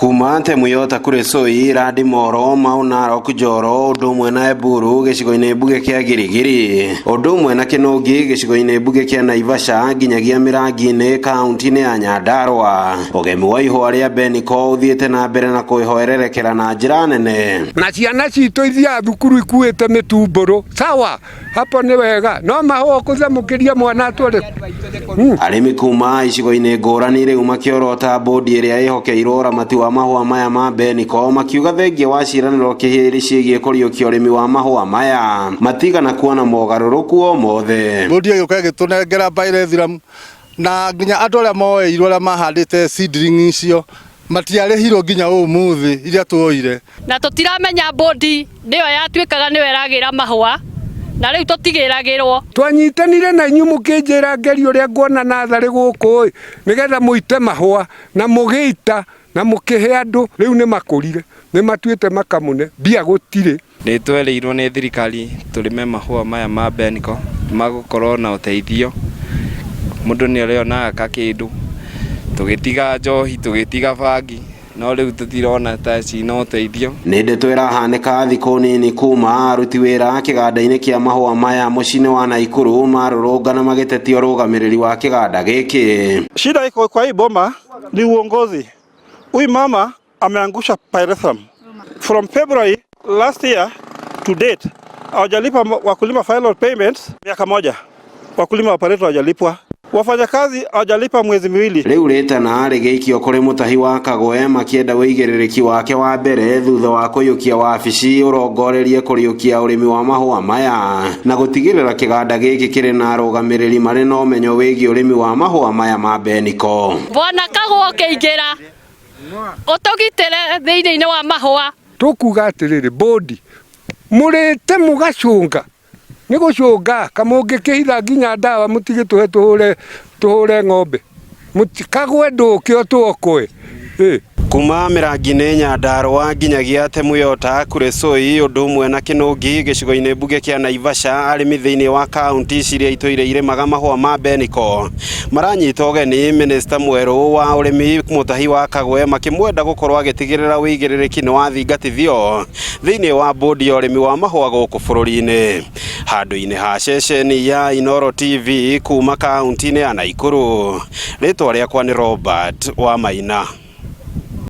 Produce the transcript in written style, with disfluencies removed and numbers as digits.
Kuma Temuyota Kuresoi, Randimoro, Mau Narok, Njoro ũndũ ũmwe na Eburu gĩcigo-inĩ mbunge kĩa Girigiri ũndũ ũmwe na Kĩnũngi gĩcigo-inĩ mbunge kĩa Naivasha nginyagia Mĩrangi-inĩ kaunti-inĩ ya Nyandarua. Ũgemi wa ihũa rĩa Beniko ũthiĩte na mbere na kwĩhoererekera na njĩra nene. Na ciana citũ ithiaga thukuru ikuĩte mĩtumbũrũ sawa hapo nĩ wega no mahũa kũthamũkĩria mwana atware. Arĩmi kuma icigo-inĩ ngũrani rĩu makĩorota bũndi ĩrĩa ĩhokeirwo ũramati wa mahũa maya ma Beniko makiuga thengia wa ciĩranĩro kĩhĩrĩ ciĩgiĩ kũriũkia ũrĩmi wa mahũa maya matigana kuona mogarũrũku o mothe. Bũndi ĩgĩũka ĩgĩtũnengera pyrethrum na nginya andũ arĩa moeirwo arĩa mahandĩte seedling icio matiarĩhirwo nginya ũmũthĩ iria tuoire. Na tũtiramenya bũndi nĩyo yatuĩkaga nĩyo ĩragĩra mahũa na rĩu tũtigĩragĩrwo. Twanyitanire na inyuĩ mũkĩnjĩra ngeri ũrĩa nguona natharĩ gũkũ ĩ nĩgetha mũite mahũa na mũgĩita na mũkĩhe andũ rĩu nĩ makũrire nĩ matuĩte makamũne mbia gũtirĩ. Nĩ twerĩirwo nĩ thirikari tũrĩme mahũa maya ma Beniko magũkorwo na ũteithio mũndũ nĩ arĩonaga kakĩndũ tũgĩtiga njohi tũgĩtiga bangi no rĩu tũtirona ta cina ũteithio. Nĩ ndeto ĩrahanĩka thikũ nini kuma aruti wĩra kĩganda-inĩ kĩa mahũa maya mũciĩ-inĩ wa Naikuru marũrũngana magĩtetia ũrũgamĩrĩri wa kĩganda gĩkĩ. Shida iko kwa hii boma ni uongozi. Huyu mama ameangusha pyrethrum from February last year to date, hawajalipa wakulima final payments miaka moja. Wakulima wa Pareto hawajalipwa, wafanyakazi hawajalipa mwezi miwili. Rĩu rĩtana rĩgĩikio kũrĩ mũtahi wa Kagwe makĩenda wĩigĩrĩrĩki wake wa mbere thutha wa kũiyũkia wabici ũrongorerie kũriũkia ũrĩmi wa mahũa maya na gũtigĩrĩra kĩganda gĩkĩ kĩrĩ na arũgamĩrĩri marĩ na ũmenyo wĩgiĩ ũrĩmi wa mahũa maya ma Beniko. Bwana Kagwe ũkĩingĩra ũtũgitĩre thĩinĩ-inĩ wa mahũa. Tũkuga atĩrĩrĩ bũndi mũrĩte mũgacũnga nĩ gũcũnga kamũngĩkĩhitha nginya ndawa mũtigĩtũhe tũhũre tũhũre ng'ombe Kagwe ndũke ũtũokoe. Kuma Mĩrangi-inĩ Nyandarua nginyagia Temuyota Kuresoi ũndũ ũmwe na Kĩnũngi gĩcigo-inĩ mbunge kĩa Naivasha arĩmi thĩinĩ wa kaunti ici iria itũire irĩmaga mahũa ma Beniko maranyita ũgeni minista mwerũ wa ũrĩmi Mũtahi wa Kagwe makĩmwenda gũkorwo agĩtigĩrĩra wĩigĩrĩrĩki nĩ wathingatithio thĩinĩ wa bũndi ya ũrĩmi wa mahũa gũkũ bũrũri-inĩ. Handũ-inĩ ha ceceni ya Inooro TV kuma kaunti-inĩ ya Naikuru, rĩtwa rĩakwa nĩ Robert Wamaina.